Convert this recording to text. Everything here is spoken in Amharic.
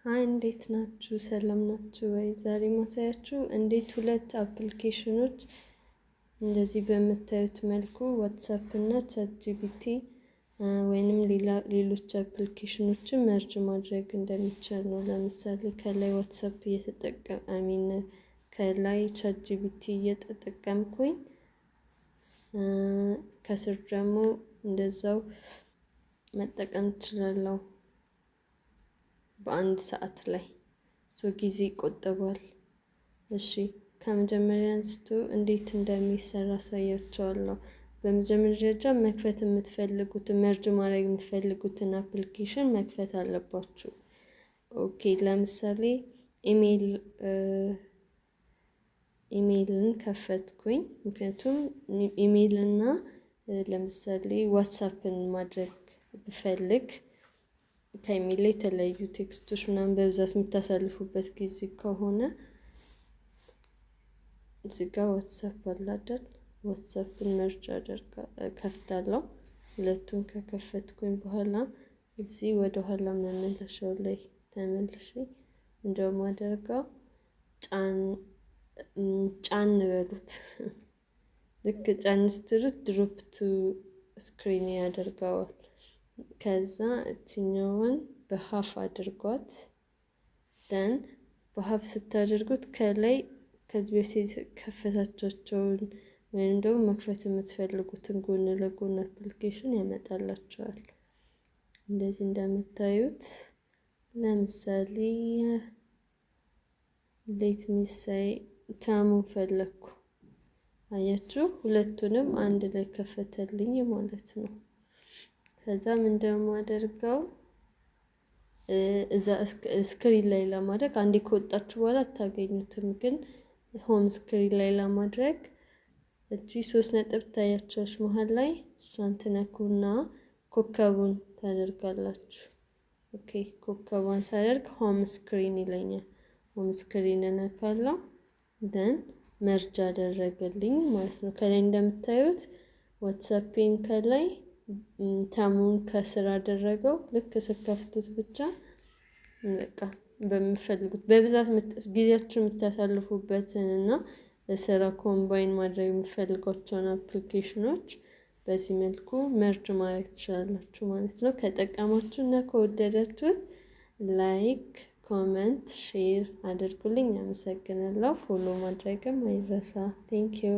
Hi፣ እንዴት ናችሁ? ሰላም ናችሁ ወይ? ዛሬ ማሳያችሁ እንዴት ሁለት application ኖች እንደዚህ በምታዩት መልኩ WhatsApp እና ChatGPT ወይንም ሌሎች application ኖችን merge ማድረግ እንደሚቻል ነው። ለምሳሌ ከላይ WhatsApp እየተጠቀም፣ I mean ከላይ ChatGPT እየተጠቀምኩኝ ከስር ደግሞ እንደዛው መጠቀም እችላለሁ በአንድ ሰዓት ላይ፣ so ጊዜ ይቆጠባል። እሺ፣ ከመጀመሪያ አንስቶ እንዴት እንደሚሰራ አሳያችኋለሁ። በመጀመሪያ ደረጃ መክፈት የምትፈልጉትን፣ merge ማድረግ የምትፈልጉትን application መክፈት አለባችሁ። Okay፣ ለምሳሌ ኢሜይልን ከፈትኩኝ። ምክንያቱም ኢሜይል እና ለምሳሌ WhatsApp ን ማድረግ ብፈልግ ከኢሜይል ላይ የተለያዩ text ኦች ምናምን በብዛት የምታሳልፉበት ጊዜ ከሆነ እዚህ ጋር WhatsApp አለ አይደል? WhatsApp ን merge አደርጋ ከፍታለሁ። ሁለቱን ከከፈትኩኝ በኋላ እዚህ ወደ ኋላ መመለሻው ላይ ተመልሼ እንደውም አደርገው ጫን ጫን በሉት። ልክ ጫን ስትሉት drop to screen ያደርገዋል። ከዛ እችኛውን በ half አድርጓት። Then በ half ስታደርጉት ከላይ ከዚህ በፊት ከፈታቻቸውን ወይም ደግሞ መክፈት የምትፈልጉትን ጎን ለጎን application ያመጣላችኋል። እንደዚህ እንደምታዩት ለምሳሌ let me say ታሙን ፈለግኩ። አያችሁ፣ ሁለቱንም አንድ ላይ ከፈተልኝ ማለት ነው። ከዛ ምን እንደማደርገው እዛ screen ላይ ለማድረግ፣ አንዴ ከወጣችሁ በኋላ አታገኙትም፣ ግን home screen ላይ ለማድረግ እቺ ሶስት ነጥብ ታያቸዎች መሀል ላይ፣ እሷን ትነኩና ኮከቡን ታደርጋላችሁ። Okay፣ ኮከቧን ሳደርግ home screen ይለኛል። Home screen እነካለሁ። Then merge አደረገልኝ ማለት ነው። ከላይ እንደምታዩት WhatsApp ኤን ከላይ ታሙን ከስር አደረገው። ልክ ስከፍቱት ብቻ በቃ በምፈልጉት በብዛት ጊዜያችሁ የምታሳልፉበትን እና ለስራ combine ማድረግ የምትፈልጓቸውን application ኖች በዚህ መልኩ merge ማድረግ ትችላላችሁ ማለት ነው። ከጠቀማችሁ እና ከወደዳችሁት like፣ comment፣ share አድርጉልኝ። አመሰግናለሁ። Follow ማድረግም አይረሳ። Thank you.